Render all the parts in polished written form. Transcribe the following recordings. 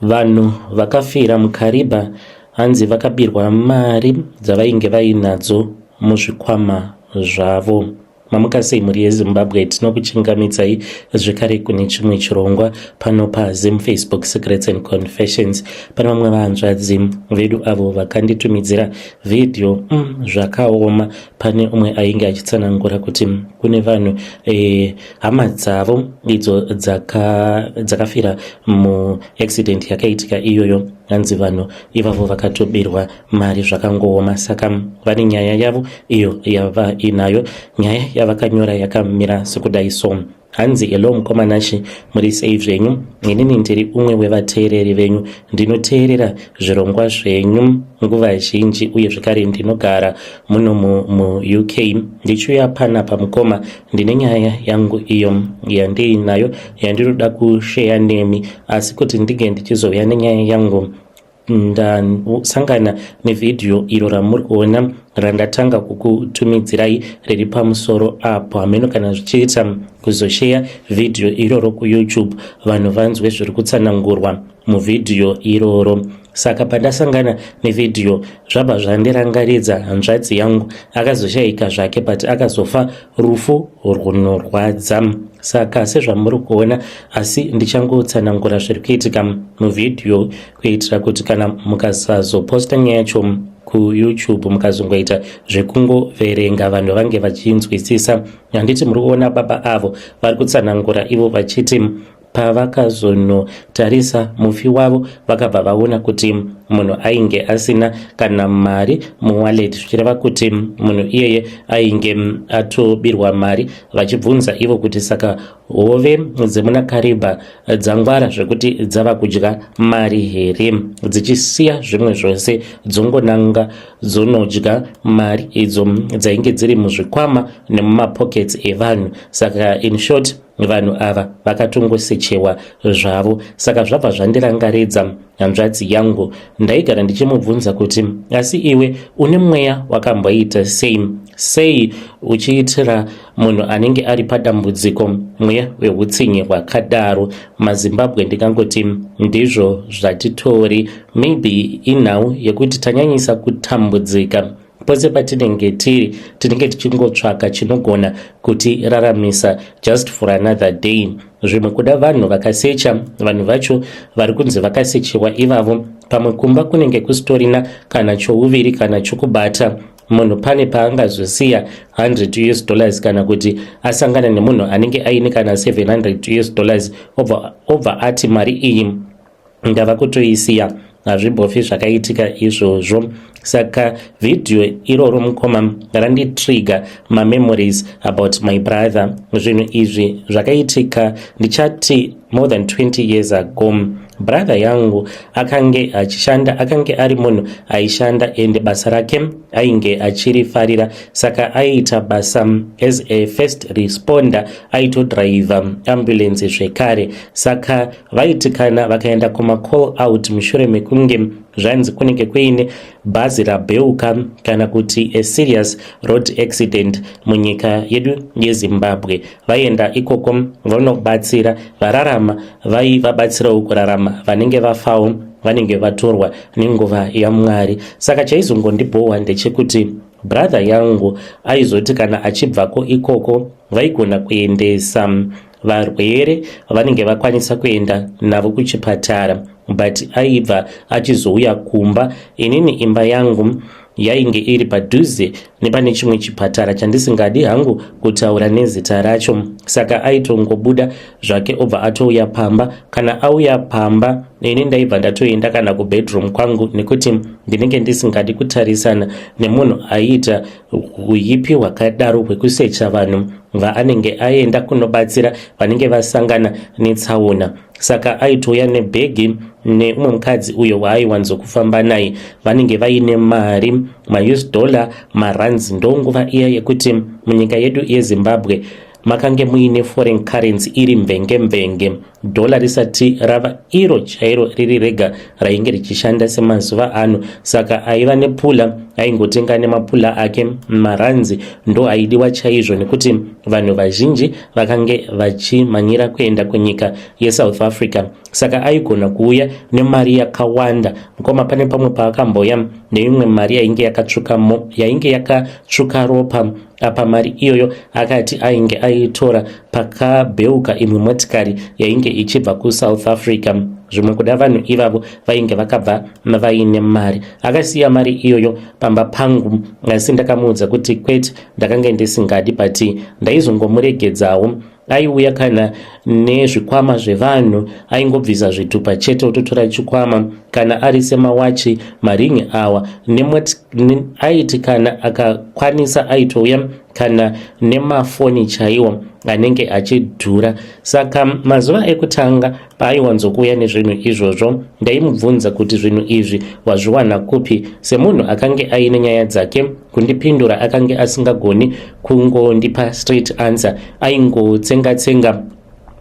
Vanhu vakafira muKariba hanzi vakabirwa mari dzavainge vainadzo muzvikwama zvavo. Mamuka sei mhuri yeZimbabwe, tinokuchingamidzai zvekare kune chimwe chirongwa pano paZim Facebook Secrets and Confessions. Pane vamwe vahanzvadzi vedu avo vakanditumidzira vhidhiyo zvakaoma. Pane umwe ainge achitsanangura kuti kune vanhu hama dzavo idzo dzakafira muaccident yakaitika iyoyo. Hanzi vanhu ivavo vakatobirwa mari zvakangooma, saka vane nyaya yavo iyo yava inayo. Nyaya yavakanyora yakamira sekudai so. Hanzi, "Hello mukoma Nashe, muri sei zvenyu? Inini ndiri umwe wevateereri venyu, ndinoteerera zvirongwa zvenyu nguva zhinji uye zvekare ndinogara muno muUK. Ndichiuya panapa mukoma, ndine nyaya yangu iyo yandiinayo yandinoda kusheya nemi. Asi kuti ndinge ndichizouya nenyaya yangu, ndasangana nevhidhiyo iro ramuri kuona randatanga kukutumidzirai riri pamusoro apo. Hameno kana zvichiita kuzosheya vhidhiyo iroro kuYouTube, vanhu vanzwe zviri kutsanangurwa muvhidhiyo iroro. Saka pandasangana nevhidhiyo, zvabva zvandirangaridza hanzvadzi yangu akazoshayika zvake, but akazofa rufu runorwadza. Saka sezvamuri kuona, asi ndichangotsanangura zviri kuitika muvhidhiyo kuitira kuti kana mukasazoposta nyaya yacho kuYouTube, mukazongoita zvekungoverenga, vanhu vange vachinzwisisa. Handiti muri kuona baba avo vari kutsanangura ivo vachiti pavakazonotarisa mufi wavo, vakabva vaona kuti munhu ainge asina kana mari muwallet, zvichireva kuti munhu iyeye ainge atobirwa mari. Vachibvunza ivo kuti saka hove dzemuna Kariba dzangwara zvekuti dzava kudya mari here, dzichisiya zvimwe zvose dzongonanga dzonodya mari idzo dzainge dziri muzvikwama nemumapockets evanhu? Saka in short, vanhu ava vakatongosechewa zvavo. Saka zvabva zvandirangaridza hanzvadzi yangu. Ndaigara ndichimubvunza kuti asi iwe une mweya wakamboita sei, sei uchiitira munhu anenge ari padambudziko mweya weutsinye hwakadaro? MaZimbabwe ndingangoti ndizvo zvatitori, maybe inhau yekuti tanyanyisa kutambudzika. Pose patinenge tiri, tinenge tichingotsvaka chinogona kutiraramisa just for another day. Zvimwe kuda vanhu vakasecha, vanhu vacho vari kunzi vakasechewa ivavo, pamwe kumba kunenge kusitorina kana chouviri kana chokubata. Munhu pane paangazosiya 100 US dollars kana kuti asangana nemunhu anenge aine kana 700 US dollars, obva ati mari iyi ndava kutoisiya? Hazvimbofi zvakaitika izvozvo. Saka vhidhiyo iroro mukoma randitrigger mamemories about my brother. Zvinhu izvi zvakaitika ndichati more than 20 years ago. Brother yangu akange achishanda, akange ari munhu aishanda, ende basa rake ainge achirifarira. Saka aiita basa as a first responder, aitodhiraivha ambulance zvekare. Saka vaiti kana vakaenda kumacall out mushure mekunge zvanzi kunenge kuine bhazi rabheuka kana kuti a serious road accident munyika yedu yeZimbabwe, vaienda ikoko vanobatsira. Vararama vaivabatsirawo kurarama, vanenge vafawo vanenge vatorwa nenguva yaMwari. Saka chaizongondibhohwa ndechekuti brother yangu aizoti kana achibvako ikoko, vaigona kuendesa varwere vanenge vakwanisa kuenda navo kuchipatara, but aibva achizouya kumba. Inini imba yangu yainge iri padhuze nepane chimwe chipatara chandisingadi hangu kutaura nezita racho. Saka aitongobuda zvake obva atouya pamba. Kana auya pamba, ini ndaibva ndatoenda kana kubedroom kwangu, nekuti ndinenge ndisingadi kutarisana nemunhu aiita uipi hwakadaro hwekusecha vanhu vaanenge aenda kunobatsira vanenge vasangana netsaona. Saka aitouya nebhegi neumwe mukadzi uyo waaiwanzokufamba naye. Vanenge vaine mari, maUS dollar, marands. Ndonguva iya yekuti munyika yedu yeZimbabwe makange muine foreign currency iri mvenge mvenge, dhola risati rava iro chairo riri rega rainge richishanda semazuva ano. Saka aiva nepula. Aingotenga nemapula ake, maranzi ndo aidiwa chaizvo nekuti vanhu vazhinji vakange vachimhanyira kuenda kunyika yeSouth Africa. Saka aigona kuuya nemari yakawanda. Mukoma, pane pamwe paakamboya neimwe mari yainge yakatsvuka, yainge yakatsvuka ropa. Apa mari iyoyo akati ainge aitora pakabheuka imwe motikari yainge ichibva kuSouth Africa. Zvimwe kuda vanhu ivavo vainge vakabva vaine mari. Akasiya mari iyoyo pamba pangu, asi ndakamuudza kuti kwete, ndakanga ndisingadi, but ndaizongomuregedzawo. Aiuya kana nezvikwama zvevanhu, aingobvisa zvitupa chete, ototora chikwama. Kana ari semawachi, maringi awa, aiti kana akakwanisa aitouya kana nemafoni chaiwo anenge achidhura. Saka mazuva ekutanga paaiwanzokuuya nezvinhu izvozvo, ndaimubvunza kuti zvinhu izvi wazviwana kupi? Semunhu akange aine nyaya dzake, kundipindura akange asingagoni kungondipa straight answer. Aingotsenga-tsenga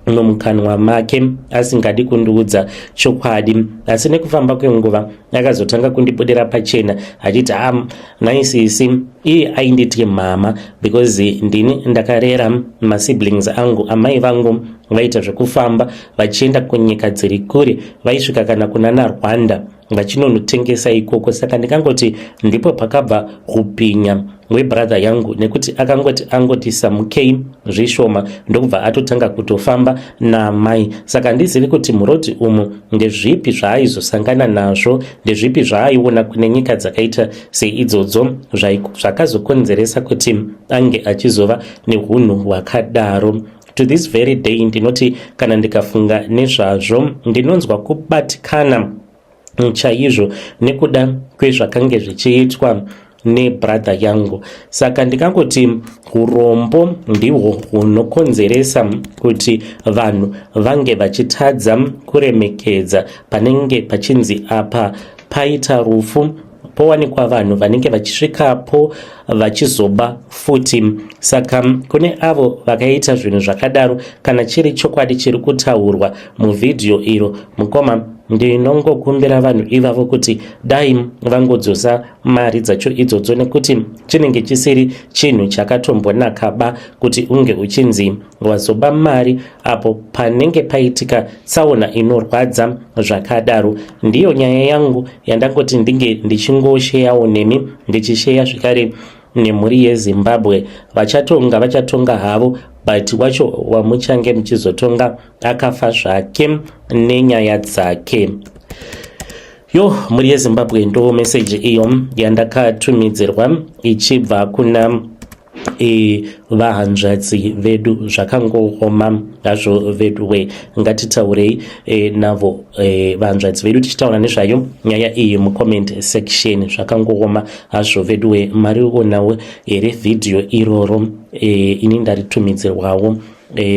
nomukanwa make asingadi kundiudza chokwadi. Asi nekufamba kwenguva akazotanga kundibudira pachena achiti, "Ha, naisisi." Iye ainditi mama because ndini ndakarera masiblings angu. Amai vangu vaita zvekufamba vachienda kunyika dziri kure, vaisvika kana kuna naRwanda vachinonotengesa ikoko. Saka ndikangoti ndipo pakabva kupinza webrother yangu, nekuti akangoti angoti samukei zvishoma, ndokubva atotanga kutofamba namai. Saka handizivi kuti murodhi umu ndezvipi zvaaizosangana nazvo, ndezvipi zvaaiona kune nyika dzakaita seidzodzo zvakazokonzeresa kuti ange achizova neunhu hwakadaro. To this very day, ndinoti kana ndikafunga nezvazvo, ndinonzwa kubatikana chaizvo nekuda kwezvakange zvichiitwa nebrother yangu. Saka ndikangoti urombo ndihwo hunokonzeresa kuti vanhu vange vachitadza kuremekedza panenge pachinzi apa paita rufu, powanikwa vanhu vanenge vachisvikapo vachizoba futi. Saka kune avo vakaita zvinhu zvakadaro, kana chiri chokwadi chiri kutaurwa muvhidhiyo iro, mukoma, ndinongokumbira vanhu ivavo kuti dai vangodzosa mari dzacho idzodzo, nekuti chinenge chisiri chinhu chakatombonaka ba kuti unge uchinzi wazoba mari apo panenge paitika tsaona inorwadza zvakadaro. Ndiyo nyaya yangu yandangoti ndinge ndichingosheyawo nemi, ndichisheya zvekare nemhuri yeZimbabwe. Vachatonga vachatonga havo, but wacho wamuchange muchizotonga akafa zvake nenyaya dzake. Yo, mhuri yeZimbabwe, ndo meseji iyo yandakatumidzirwa ichibva kuna vahanzvadzi vedu. Zvakangooma hazvo vedu we. Ngatitaurei navo vahanzvadzi vedu, tichitaura nezvayo nyaya iyi mucomment section. Zvakangooma hazvo vedu we. Marionawo here vhidhiyo iroro? Ini ndaritumidzirwawo.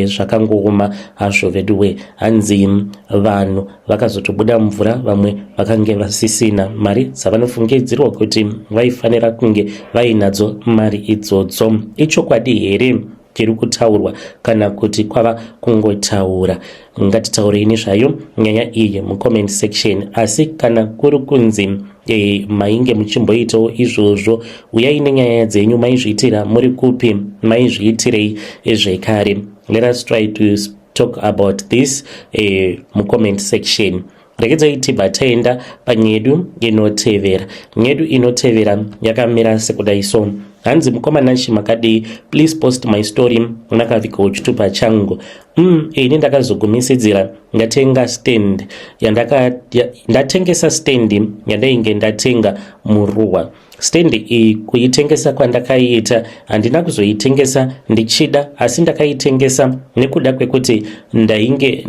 Zvakangooma hazvo vedu we. Hanzi vanhu vakazotobuda mvura, vamwe vakange vasisina mari dzavanofungidzirwa kuti vaifanira kunge vainadzo mari idzodzo. Ichokwadi here chiri kutaurwa kana kuti kwava kungotaura? Ngatitaurei nezvayo nyaya iyi mucomment section. Asi kana kuri kunzi mainge muchimboitawo izvozvo, uyai nenyaya dzenyu. Maizviitira muri kupi? Maizviitirei zvekare? Let us try to talk about this mucomment section. Regedzai tibva taenda panyedu inotevera. Nyedu inotevera yakamira sekudai so. Hanzi, "Mukoma Nashi, makadii? Please post my story makavigawo chitupa changu. Ini ndakazogumisidzira ndatenga stand ndatengesa stand yandainge ndatenga muruwa. Stand iyi, kuitengesa kwandakaiita, handina kuzoitengesa ndichida, asi ndakaitengesa nekuda kwekuti ndainge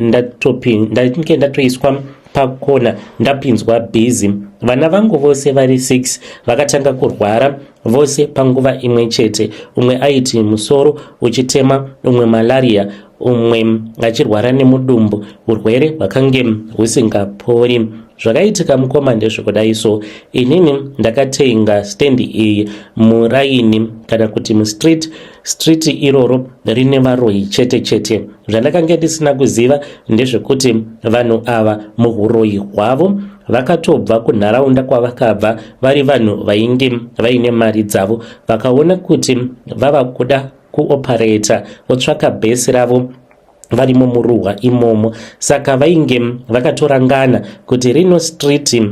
ndatoiswa pakona, ndapinzwa bhizi. Vana vangu vose vari 6 vakatanga kurwara vose panguva imwe chete. Umwe aiti musoro uchitema, umwe malaria." Umwe achirwara nemudumbu, urwere hwakange husingapori. Zvakaitika mukoma ndezvekudai so, inini ndakatenga stand iyi muraini kana kuti mustreet. Street iroro rine varoyi chete chete. Zvandakange ndisina kuziva ndezvekuti vanhu ava muhuroyi hwavo vakatobva kunharaunda kwavakabva vari vanhu vainge vaine mari dzavo, vakaona kuti vava kuda kuopareta votsvaka bhesi ravo varimo muruhwa imomo. Saka vainge vakatorangana kuti rino street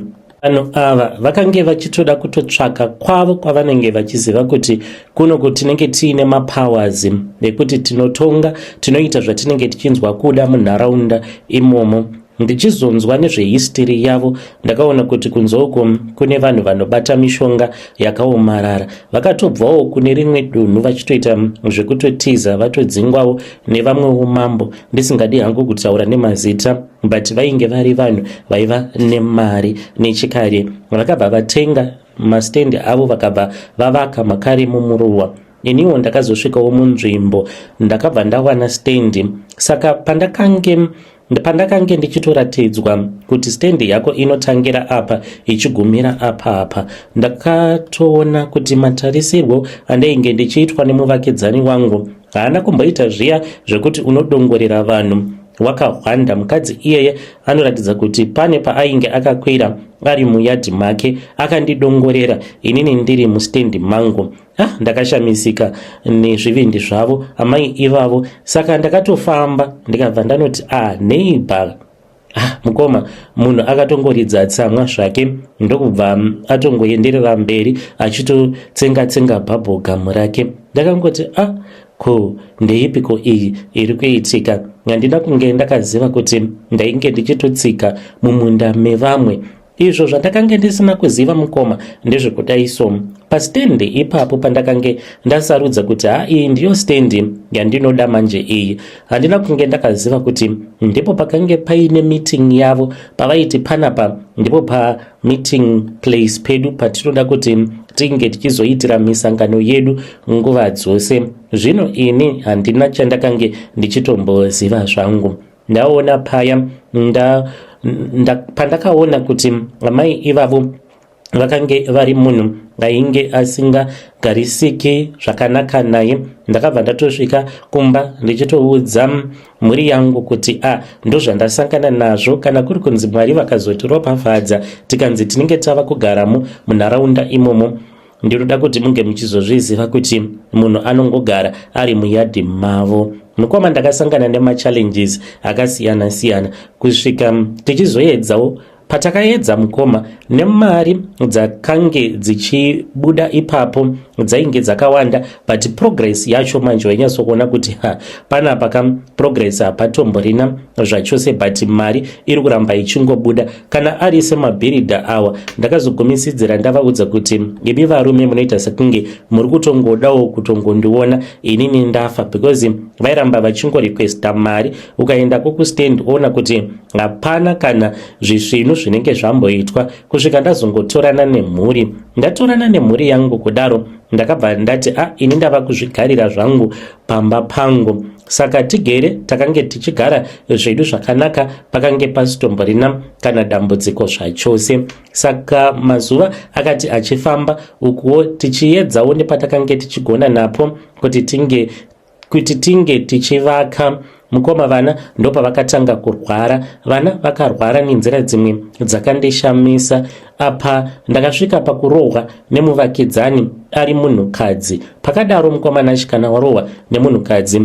vanhu ava vakange vachitoda kutotsvaka kwavo kwavanenge vachiziva kuti kuno tinenge tiine mapowers ekuti tinotonga, tinoita zvatinenge tichinzwa kuda munharaunda imomo. Ndichizonzwa nezvehistory yavo, ndakaona kuti kunze uko kune vanhu vanobata mishonga yakaomarara, vakatobvawo kune rimwe dunhu vachitoita zvekutotiza, vatodzingwawo nevamwewo mambo, ndisingadi hangu kutaura nemazita, but vainge vari vanhu vaiva nemari nechikare. Vakabva vatenga mastendi avo, vakabva vavaka makare mumuruwa. Iniwo ndakazosvikawo munzvimbo, ndakabva ndawana stendi. Saka pandakange ndichitoratidzwa kuti stendi yako inotangira apa ichigumira apa apa, ndakatoona kuti matarisirwo andainge ndichiitwa nemuvakidzani wangu haana kumboita zviya zvekuti unodongorera vanhu wakahwanda. Mukadzi iyeye anoratidza kuti pane paainge akakwira ari muyadhi make, akandidongorera inini ndiri mustendi mangu. Ah, ndakashamisika nezvivindi zvavo amai ivavo. Saka ndakatofamba, ndikabva ndanoti, "Ah, neighbor." Ah, mukoma, munhu akatongoridza tsamwa zvake, ndokubva atongoenderera mberi achitotsenga tsenga bhabhogamu rake. Ndakangoti, "Ah, ko ndeipiko iyi iri kuitika?" Handina kunge ndakaziva kuti ndainge ndichitotsika mumunda mevamwe. Izvo zvandakange ndisina kuziva mukoma ndezvekudai so, pastendi ipapo pandakange ndasarudza kuti ha, iyi ndiyo stendi yandinoda manje iyi, handina kunge ndakaziva kuti ndipo pakange paine meeting yavo, pavaiti panapa ndipo pameeting place pedu patinoda kuti tinge tichizoitira misangano yedu nguva dzose. Zvino ini handina chandakange ndichitomboziva zvangu. Ndaona paya pandakaona kuti amai ivavo vakange vari munhu ainge asingagarisiki zvakanaka naye, ndakabva ndatosvika kumba ndichitoudza mhuri yangu kuti, "A, ndozvandasangana nazvo. Kana kuri kunzi Mwari vakazotiropafadza, tikanzi tinenge tava kugaramo munharaunda imomo, ndinoda kuti munge muchizozviziva kuti munhu anongogara ari muyadhi mavo." Mukoma, ndakasangana nemachallenges akasiyana siyana kusvika tichizoedzawo. Patakaedza mukoma, nemari dzakange dzichibuda ipapo dzainge dzakawanda, but progress yacho manje wainyatsokuona kuti ha, panapa kam progress hapatomborina zvachose, but mari iri kuramba ichingobuda. Kana ari semabhiridha awa, ndakazogumisidzira ndavaudza kuti, "Imi varume munoita sekunge muri kutongodawo kutongondiona inini ndafa," because vairamba vachingorequesta mari. Ukaendako kustand, oona kuti hapana kana zvisvinu zvinenge zvamboitwa, kusvika ndazongotorana nemhuri. Ndatorana nemhuri yangu kudaro, ndakabva ndati, "A, ini ndava kuzvigarira zvangu pamba pangu." Saka tigere, takange tichigara zvedu zvakanaka, pakange pasitomborina kana dambudziko zvachose. Saka mazuva akati achifamba, ukuwo tichiedzawo nepatakange tichigona napo kuti tinge tichivaka. Mukoma, vana ndopavakatanga kurwara. Vana vakarwara nenzira dzimwe dzakandishamisa. Apa ndakasvika pakurohwa nemuvakidzani ari munhukadzi. Pakadaro mukomana, kana warohwa nemunhukadzi,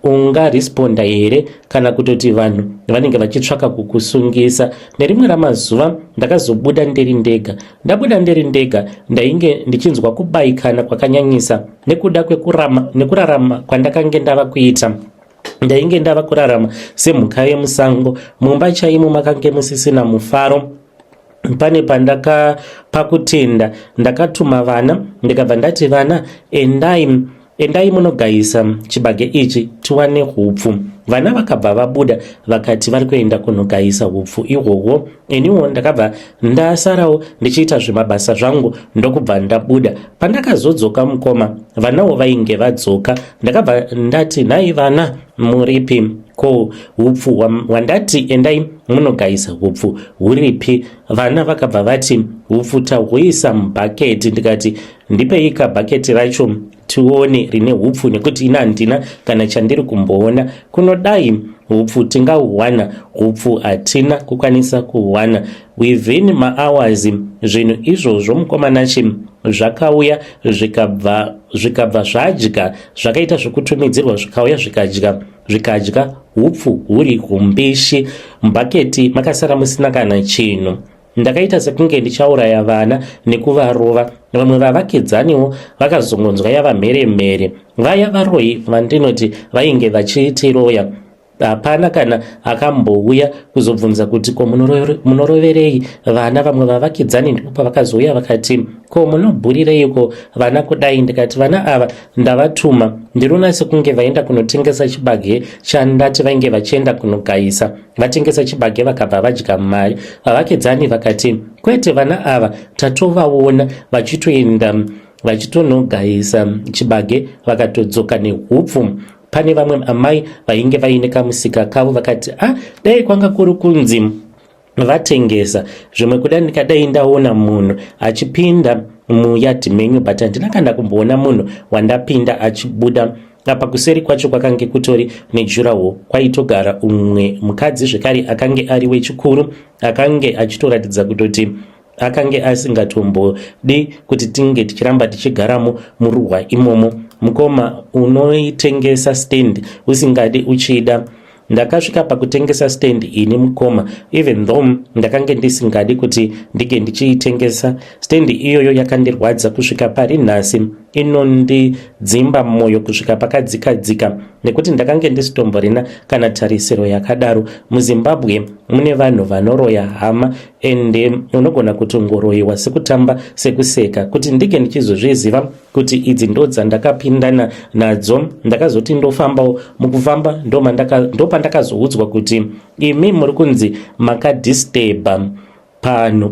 ungaresponda here kana kutoti vanhu vanenge vachitsvaka kukusungisa? Nerimwe ramazuva ndakazobuda ndiri ndega. Ndabuda ndiri ndega, ndainge ndichinzwa kubayikana kwakanyanyisa nekuda nekurarama kwandakange ndava kuita. Ndainge ndava kurarama semhuka yemusango. Mumba chaimo makange musisina mufaro. Pane pandakapa kutenda, ndakatuma vana, ndikabva ndati, "Vana, endai." Endai munogayisa chibage ichi tiwane hupfu. Vana vakabva vabuda vakati vari kuenda kunogayisa hupfu ihwohwo. Iniwo ndakabva ndasarawo ndichiita zvimabasa zvangu ndokubva ndabuda. Pandakazodzoka mukoma, vanawo vainge vadzoka. Ndakabva ndati nhai vana muripi? Ko hupfu hwandati endai munogayisa hupfu huripi? Vana vakabva vati hupfu tahuisa mubhaketi. Ndikati ndipei kabhaketi racho tione rine hupfu nekuti ini handina kana chandiri kumboona kunodai hupfu tingahuwana hupfu hatina kukwanisa kuhuwana within mahours zvinhu izvozvo mukomanachi zvakauya zvikabva zvikabva zvadya zvakaita zvekutumidzirwa zvikauya zvikadya zvikadya hupfu huri humbishi mubhaketi makasara musina kana chinhu. Ndakaita sekunge ndichauraya vana nekuvarova. Vamwe vavakidzaniwo vakazongonzwa yava mhere mhere. Vaya varoyi vandinoti vainge vachitiroya hapana kana akambouya kuzobvunza kuti ko munoroverei vana. Vamwe vavakidzani ndipo pavakazouya vakati ko munobhurireiko vana kudai. Ndikati vana ava ndavatuma ndinoona sekunge vaenda kunotengesa chibage chandati vainge vachienda kunogayisa. Vatengesa chibage vakabva vadya mari. Vavakidzani vakati kwete vana ava tatovaona vachitoenda vachitonogayisa chibage vakatodzoka nehupfu. Pane vamwe amai vainge vaine kamusika kavo vakati ah dai kwanga kuri kunzi vatengesa zvimwe kuda ndikadai ndaona munhu achipinda muyadhi menyu but handina kana kumboona munhu wandapinda achibuda. Apa kuseri kwacho kwakange kutori nejurawo kwaitogara umwe mukadzi zvekare akange ari wechikuru akange achitoratidza kutoti akange asingatombodi kuti tinge tichiramba tichigaramo muruhwa imomo. Mukoma unoitengesa stand usingadi uchida. Ndakasvika pakutengesa stand ini mukoma even though ndakange ndisingadi kuti ndinge ndichiitengesa. Stand iyoyo yakandirwadza kusvika pari nhasi, inondidzimba moyo kusvika pakadzika dzika nekuti ndakange ndisitomborina kana tarisiro yakadaro. MuZimbabwe mune vanhu vanoroya hama ende unogona kutongoroyiwa sekutamba sekuseka. Kuti ndinge ndichizozviziva kuti idzi ndodzandakapindana nadzo, ndakazoti ndofambawo. Mukufamba ndopandakazoudzwa kuti imi muri kunzi makadisturba panhu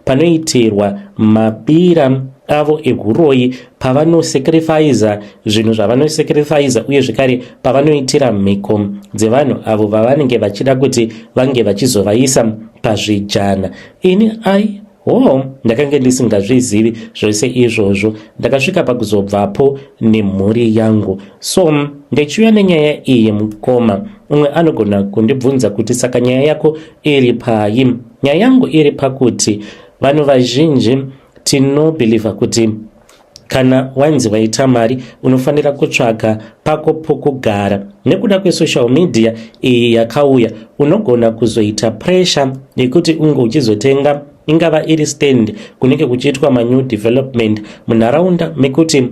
panoitirwa mabira avo ehuroyi, pavanosacrifiza zvinhu zvavanosacrifiza uye zvekare pavanoitira mhiko dzevanhu avo vavanenge vachida kuti vange vachizovaisa pazvijana. Ini ai hoo ndakange ndisingazvizivi zvose izvozvo. Ndakasvika pakuzobvapo nemhuri yangu. So ndichiuya nenyaya iyi mukoma, umwe anogona kundibvunza kuti saka nyaya yako iri pai? Nyaya yangu iri pakuti vanhu vazhinji tinobhilivha kuti kana wanzi waita mari unofanira kutsvaga pako pokugara. Nekuda kwesocial media iyi yakauya, unogona kuzoita pressure yekuti unge uchizotenga ingava iri stand kunenge kuchiitwa manew development munharaunda mekuti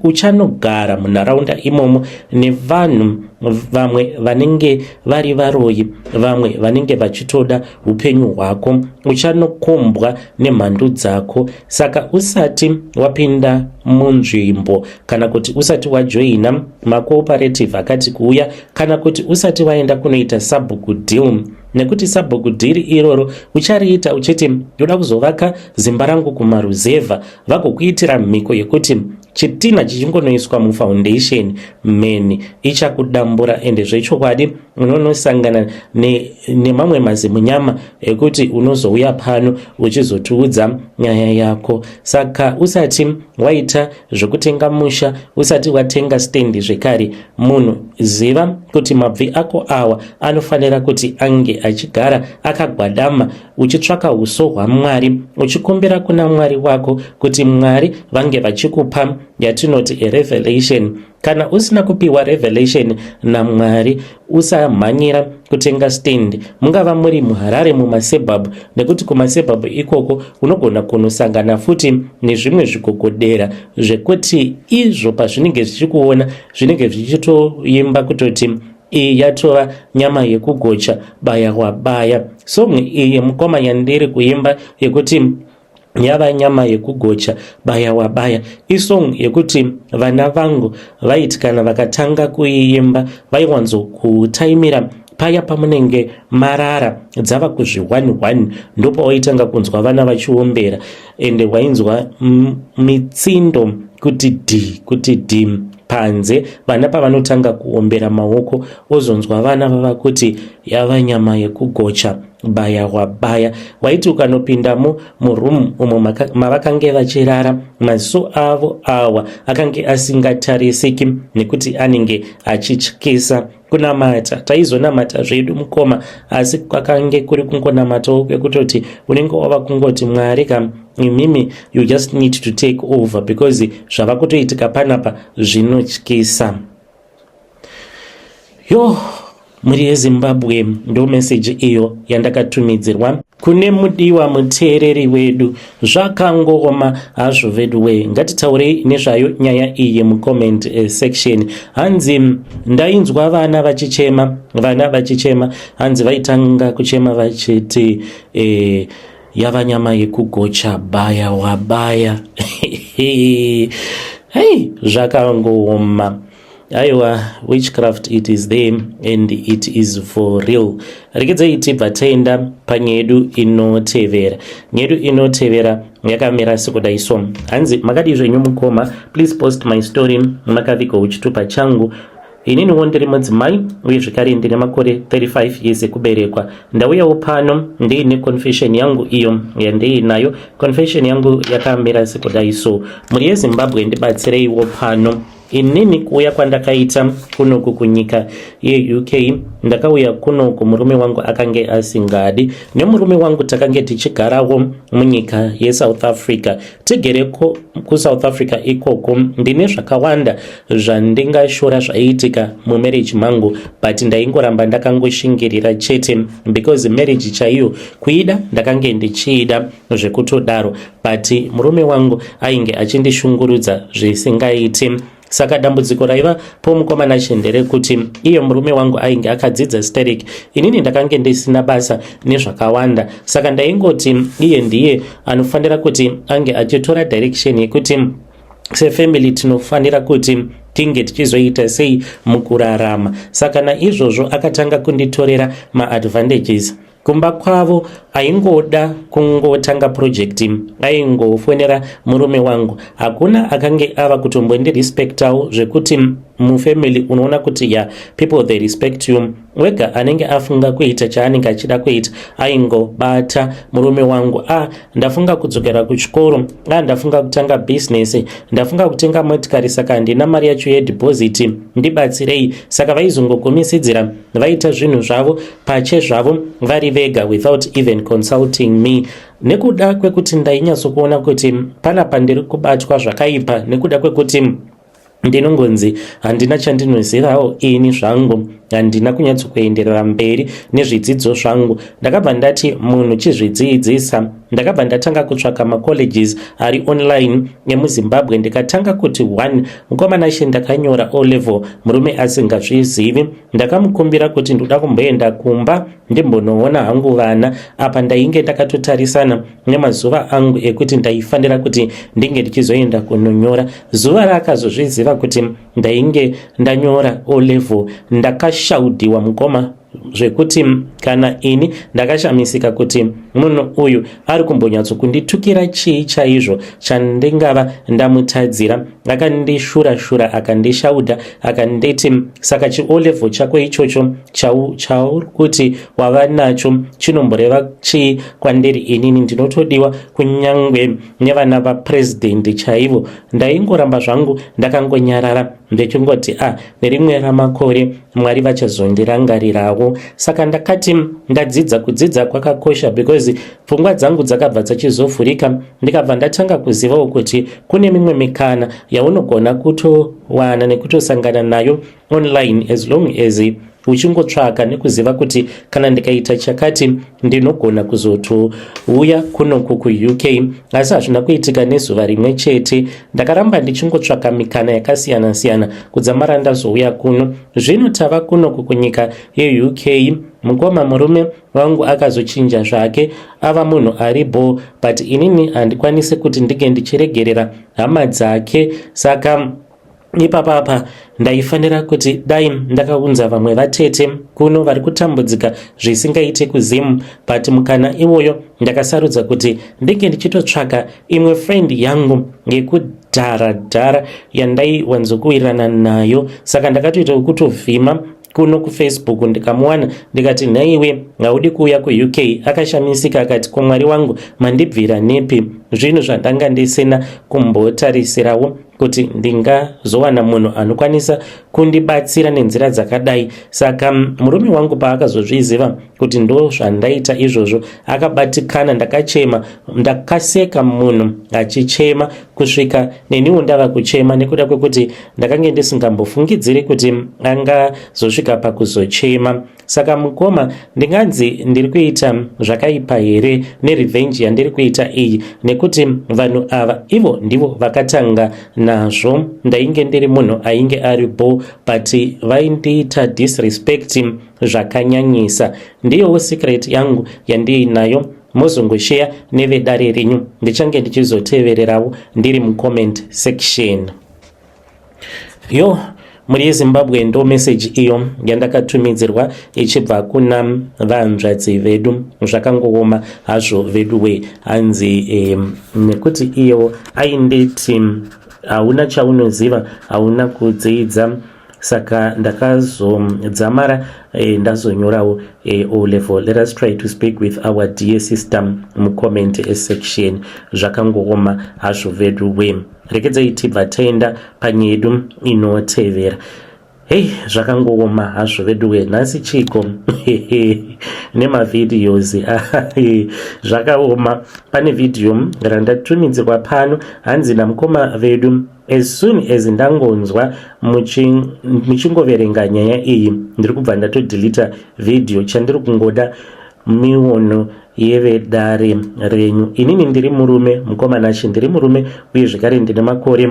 uchanogara munharaunda imomo nevanhu vamwe vanenge vari varoyi, vamwe vanenge vachitoda upenyu hwako, uchanokombwa nemhandu dzako. Saka usati wapinda munzvimbo kana kuti usati wajoina macooperative akati kuuya kana kuti usati waenda kunoita sabhuku deal, nekuti sabhuku dhiri iroro uchariita uchiti ndoda kuzovaka zimba rangu kumaruzevha, vagokuitira mhiko yekuti chitina chichingonoiswa mufoundation mheni ichakudambura. Ende zvechokwadi unonosangana nemamwe mazimunyama ekuti unozouya pano uchizotiudza nyaya yako. Saka usati waita zvekutenga musha, usati watenga stendi zvekare, munhu ziva kuti mabvi ako awa anofanira kuti ange achigara akagwadama, uchitsvaka uso hwaMwari, uchikumbira kuna Mwari wako kuti Mwari vange vachikupa yatinoti a revelation. Kana usina kupiwa revelation naMwari, usamhanyira kutenga stand, mungava muri muHarare mumasebhabhu, nekuti kumasebhabhu ikoko unogona kunosangana futi nezvimwe zvigogodera zvekuti izvo pazvinenge zvichikuona zvinenge zvichitoimba kutoti iyi yatova nyama yekugocha, baya wabaya. Song iyi mukoma yandiri kuimba yekuti Yava nyama yekugocha, baya wabaya. Isong yekuti vana vangu vaiti kana vakatanga kuiimba, vaiwanzokutaimira paya pamunenge marara, dzava kuzvi 1 1, ndopawaitanga kunzwa vana vachiombera, ende wainzwa mitsindo kuti d kuti d panze, vana pavanotanga kuombera maoko, ozonzwa vana vava kuti, "Yava nyama yekugocha, baya wabaya." Waiti ukanopindamo muroom umo mavakange vachirara, maziso avo awa akange asingatarisiki nekuti anenge achityisa. Kunamata taizonamata zvedu, mukoma, asi kwakange kuri kungonamatawo kwekutoti unenge wava kungoti, "Mwari kam, imimi, you just need to take over, because zvava kutoitika panapa zvinotyisa." Yo, mhuri yeZimbabwe, ndo meseji iyo yandakatumidzirwa kune mudiwa muteereri wedu. Zvakangooma hazvo vedu we. Ngatitaurei nezvayo nyaya iyi mucomment section. Hanzi ndainzwa vana vachichema, vana vachichema. Hanzi vaitanga kuchema vachiti, "Yava nyama yekugocha, baya wabaya." Hei, zvakangooma. Aiwa, witchcraft, it is there and it is for real. Rekedzai tibva taenda panyaya yedu inotevera. Nyaya yedu inotevera yakamira sekudai so. Hanzi, "Makadii zvenyu mukoma? Please post my story makavigawo chitupa changu. Ininiwo ndiri mudzimai uye zvekare ndine makore 35 years ekuberekwa. Ndauyawo pano ndiine confession yangu iyo yandiinayo. Confession yangu yakamira sekudai so. Mhuri yeZimbabwe, ndibatsireiwo pano. Inini kuuya kwandakaita kunoku kunyika yeUK, ndakauya kunoku murume wangu akange asingadi. Nemurume wangu takange tichigarawo munyika yeSouth Africa. Tigere kuSouth Africa ikoko, ndine zvakawanda zvandingashora zvaiitika mumarriage mangu, but ndaingoramba ndakangoshingirira chete, because marriage chaiyo kuida ndakange ndichiida zvekutodaro, but murume wangu ainge achindishungurudza zvisingaiti. Saka dambudziko raiva pomukomana nderekuti iye murume wangu ainge akadzidza sterek, inini ndakange ndisina basa nezvakawanda. Saka ndaingoti iye ndiye anofanira kuti ange achitora direction yekuti sefamily tinofanira kuti tinge tichizoita sei mukurarama. Saka naizvozvo akatanga kunditorera maadvantages. Kumba kwavo aingoda kungotanga project, aingofonera murume wangu. Hakuna akange ava kutombondirespektawo, zvekuti mufamily unoona kuti ya, people, they respect you. Wega anenge afunga kuita chaanenge achida kuita, aingobata murume wangu. A, ndafunga kudzokera kuchikoro. A, ndafunga kutanga bhizinesi. Ndafunga kutenga motikari, saka handina mari yacho yedeposit, ndibatsirei." Saka vaizongogumisidzira vaita zvinhu zvavo pache zvavo vari vega without even consulting me. Nekuda kwekuti ndainyatsokuona kuti panapa ndiri kubatwa zvakaipa, nekuda kwekuti ndinongonzi handina chandinozivawo ini zvangu, handina kunyatsokuenderera mberi nezvidzidzo zvangu, ndakabva ndati munhu chizvidzidzisa. Ndakabva ndatanga kutsvaka macolleges ari online emuZimbabwe, ndikatanga kuti one. Mukomana she, ndakanyora O level murume asingazvizivi. Ndakamukumbira kuti ndoda kumboenda kumba ndimbonoona hangu vana. Apa ndainge ndakatotarisana nemazuva angu ekuti ndaifanira kuti ndinge ndichizoenda kunonyora. Zuva raakazozviziva kuti ndainge ndanyora O level, ndakashaudhiwa, mukoma, zvekuti kana ini ndakashamisika kuti munhu uyu ari kumbonyatsokunditukira chii chaizvo chandingava ndamutadzira. Akandishura-shura, akandishaudha, akanditi, 'Saka chiO level chako ichocho chauri kuti wava nacho chinomboreva chii kwandiri? Inini ndinotodiwa kunyangwe nevana vapurezidendi chaivo.' Ndaingoramba zvangu ndakangonyarara, ndichingoti, 'A, nerimwe ramakore Mwari vachazondirangarirawo.' Saka ndakati ndadzidza. Kudzidza kwakakosha, because pfungwa dzangu dzakabva dzachizovhurika, ndikabva ndatanga kuzivawo kuti kune mimwe mikana yaunogona kutowana nekutosangana nayo online, as long as uchingotsvaka nekuziva kuti kana ndikaita chakati ndinogona kuzotouya kunoku kuUK. Asi hazvina kuitika nezuva rimwe chete. Ndakaramba ndichingotsvaka mikana yakasiyana-siyana kudzamara ndazouya kuno. Zvino tava kunoku kunyika yeUK. Mukoma, murume wangu akazochinja zvake, ava munhu ari bho, but inini handikwanisi kuti ndinge ndichiregerera hama dzake. Saka ipapapa ndaifanira kuti dai ndakaunza vamwe vatete kuno vari kutambudzika zvisingaite kuZimu, but mukana iwoyo ndakasarudza kuti ndinge ndichitotsvaka imwe friend yangu yekudhara dhara yandaiwanzokuwirirana nayo. Saka ndakatoita kutovhima kuno kuFacebook, ndikamuwana, ndikati, "Nhaiwe, haudi kuuya kuUK?" Akashamisika akati, "Ko, Mwari wangu, mandibvira nepi?" Zvinhu zvandanga ndisina kumbotarisirawo kuti ndingazowana munhu anokwanisa kundibatsira nenzira dzakadai. Saka murume wangu paakazozviziva kuti ndo zvandaita izvozvo, akabatikana. Ndakachema, ndakaseka munhu achichema kusvika neniwo ndava kuchema, nekuda kwekuti ndakange ndisingambofungidziri kuti angazosvika pakuzochema. Saka mukoma, ndinganzi ndiri kuita zvakaipa here nerevenge yandiri kuita iyi? Nekuti vanhu ava ivo ndivo vakatanga nazvo. Ndainge ndiri munhu ainge ari bho, but vaindiita disrespect zvakanyanyisa. Ndiyowo secret yangu yandiinayo, mozongosheya nevedare renyu. Ndichange ndichizotevererawo ndiri mucomment section. Yo, mhuri yeZimbabwe, ndo meseji iyo yandakatumidzirwa ichibva kuna vanzvadzi vedu. Zvakangooma hazvo vedu we. Hanzi nekuti iyo ainditi, "Hauna chaunoziva, hauna kudzidza." Saka ndakazodzamara ndazonyorawo O level. Let us try to speak with our dear sister mucomment section. Zvakangooma hazvo vedu we. Rekedzai tibva taenda panyaya yedu inotevera. Hei, zvakangooma hazvo veduwe. Nhasi chiko nemavideos? Zvakaoma. Pane vhidhiyo randatumidzirwa pano, hanzi namukoma vedu, "As soon as ndangonzwa muchingoverenga nyaya iyi, ndiri kubva ndatodeleta vhidhiyo. Chandiri kungoda miono yevedare renyu. Inini ndiri murume, mukomanachi, ndiri murume uye zvekare ndine makore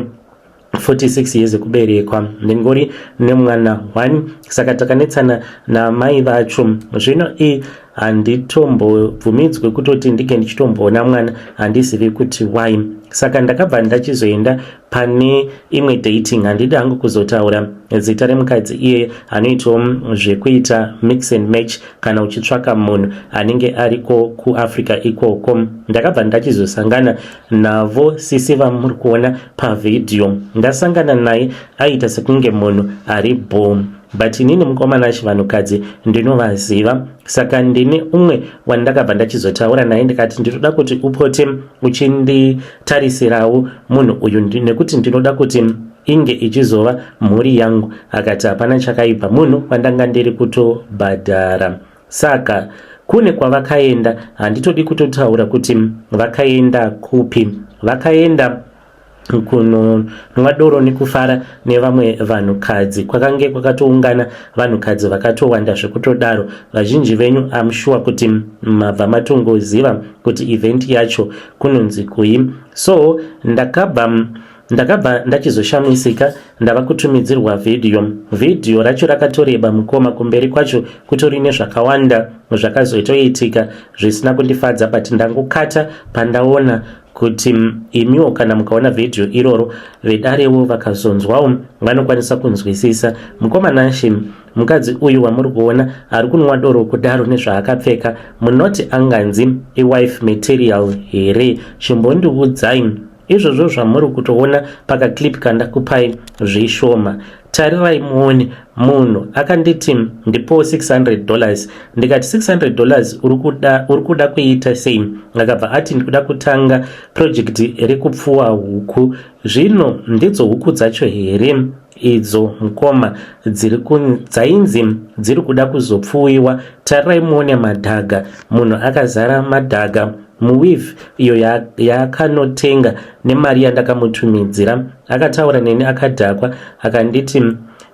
46 years ekuberekwa. Ndingori nemwana 1. Saka takanetsana namai vacho. Zvino i handitombobvumidzwe kutoti ndinge ndichitomboona mwana, handizivi kuti why. Saka ndakabva ndachizoenda pane imwe dating. Handidi hangu kuzotaura zita remukadzi iyeye, anoitawo zvekuita mix and match kana uchitsvaka munhu anenge ariko kuAfrica ikoko. Ndakabva ndachizosangana navo sisi vamuri kuona pavhidhiyo. Ndasangana naye, aita sekunge munhu ari bom, but inini mukomana, chivanhukadzi ndinovaziva. Saka ndine umwe wandakabva ndachizotaura naye, ndikati, 'Ndinoda kuti upote uchinditarisirawo munhu uyu, nekuti ndinoda kuti inge ichizova mhuri yangu.' Akati hapana chakaipa, munhu wandanga ndiri kutobhadhara. Saka kune kwavakaenda, handitodi kutotaura kuti vakaenda kupi. Vakaenda kunonwa doro nekufara nevamwe vanhukadzi. Kwakange kwakatoungana vanhukadzi vakatowanda zvekutodaro. Vazhinji venyu, am sure kuti mabva matongoziva kuti event yacho kunonzi kui. So ndakabva ndachizoshamisika ndava kutumidzirwa vhidhiyo. Vhidhiyo racho rakatoreba mukoma, kumberi kwacho kutori nezvakawanda zvakazotoitika zvisina kundifadza, but ndangokata pandaona kuti imiwo kana mukaona vhidhiyo iroro, vedarewo vakazonzwawo vanokwanisa kunzwisisa. Mukoma Nashe, mukadzi uyu wamuri kuona ari kunwa doro kudaro nezvaakapfeka, munoti anganzi iwife material here? Chimbondiudzai izvozvo zvamuri kutoona pakaclip kandakupai zvishoma. Tarirai muone. Munhu akanditi ndipowo $600. Ndikati, $600 uri kuda kuita sei?" Akabva ati, "Ndikuda kutanga project rekupfuwa huku." Zvino ndidzo huku dzacho here idzo, mukoma, dzainzi dziri kuda kuzopfuwiwa? Tarirai muone madhaga. Munhu akazara madhaga muweave iyo yaakanotenga nemari yandakamutumidzira. Akataura neni akadhakwa, akanditi,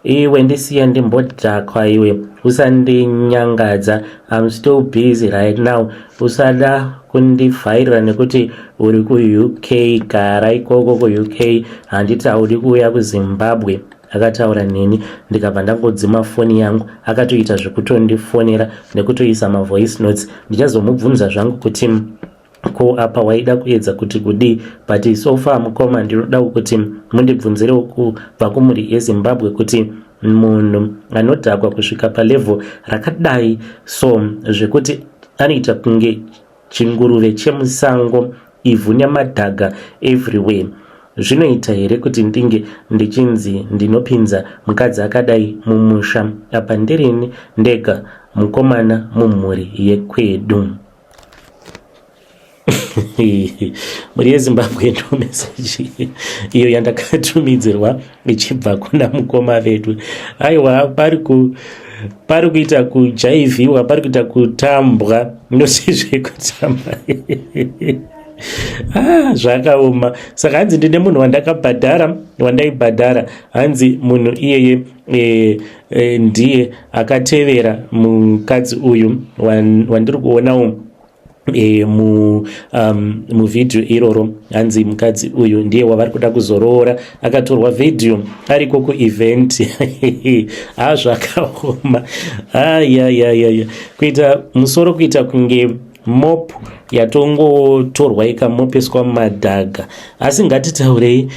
'Iwe, ndisiye ndimbodhakwa iwe, usandinyangadza. I'm still busy right now. Usada kundivhairira nekuti uri kuUK. Gara ikoko kuUK. Handiti haudi kuuya kuZimbabwe?' Akataura neni ndikabva ndangodzima foni yangu. Akatoita zvekutondifonera nekutoisa mavoice notes. Ndichazomubvunza zvangu kuti ko apa waida kuedza kuti kudii, but so far mukoma, ndinodawo kuti mundibvunzirewo kubva kumhuri yeZimbabwe kuti munhu anodhakwa kusvika palevel rakadai so, zvekuti anoita kunge chinguruve chemusango, ivhu nemadhaga everywhere, zvinoita here kuti ndinge ndichinzi ndinopinza mukadzi akadai mumusha? Apa ndirini ndega mukomana mumhuri yekwedu. Mhuri yeZimbabwe, ndo meseji iyo yandakatumidzirwa ichibva kuna mukoma vedu. Aiwa, pari kuita kujaivhiwa, pari kuita kutambwa, noti zvekutamba. Ah, zvakaoma. Saka hanzi ndine munhu wandakabhadhara, wandaibhadhara. Hanzi munhu iyeye ndiye akatevera mukadzi uyu wandiri kuonawo muvhidhiyo iroro. Hanzi mukadzi uyu ndiye wavari kuda kuzoroora, akatorwa vhidhiyo ariko kuevent. Ha, zvakaoma. Ayayayaya, kuita musoro kuita kunge mop yatongotorwa ikamopeswa mumadhaga. Asi ngatitaurei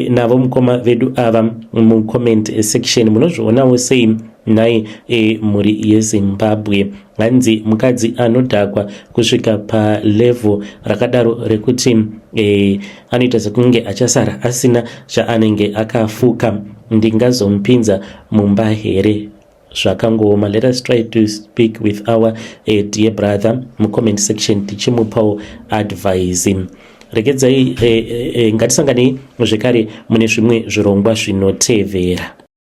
navo mukoma vedu ava mucomment section. Munozvionawo sei nhai mhuri yeZimbabwe? Hanzi mukadzi anodhakwa kusvika palevel rakadaro rekuti anoita sekunge achasara asina chaanenge akafuka, ndingazomupinza mumba here? Zvakangooma. Let us try to speak with our dear brother mucomment section, tichimupawo advice. Regedzai, ngatisanganei zvekare mune zvimwe zvirongwa zvinotevera.